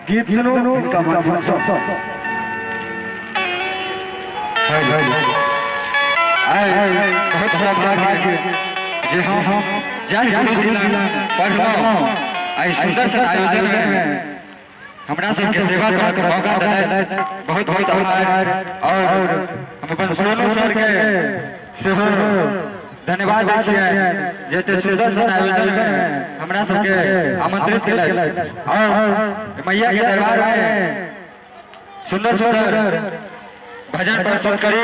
गीत सुनू इनका माध्यम से। बहुत सौभाग्य जे हम जय गुरु पढ़लहुँ एहि सुंदर सन आयोजन में हमरा सबके सेवा करके मौका देलथि, बहुत बहुत आभार। और हम अपन सोनू सर के सेहो धन्यवाद दै छियनि जे एते सुंदर सन आयोजन में हमरा सबके आमंत्रित केलथि। और मैया के दरबार में सुंदर सुंदर भजन प्रस्तुत करी।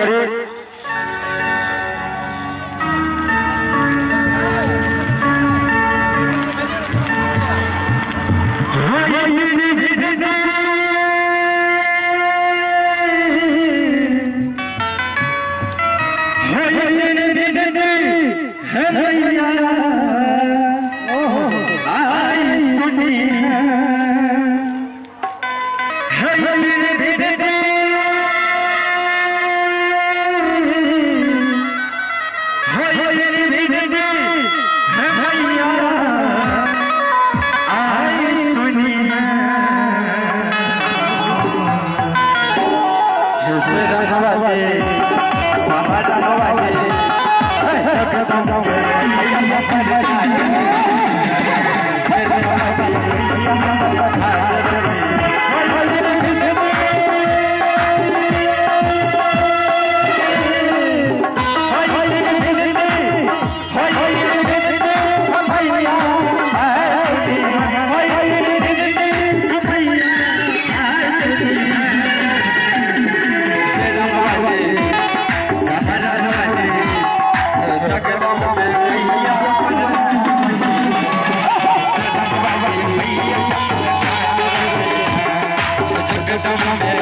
जगदम्बे।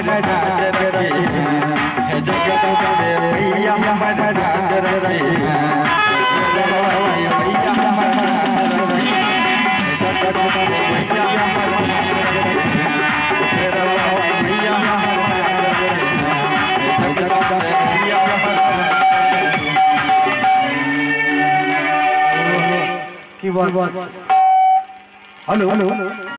हमर हे जगदम्बे मैया हमर की बात। Hello hello.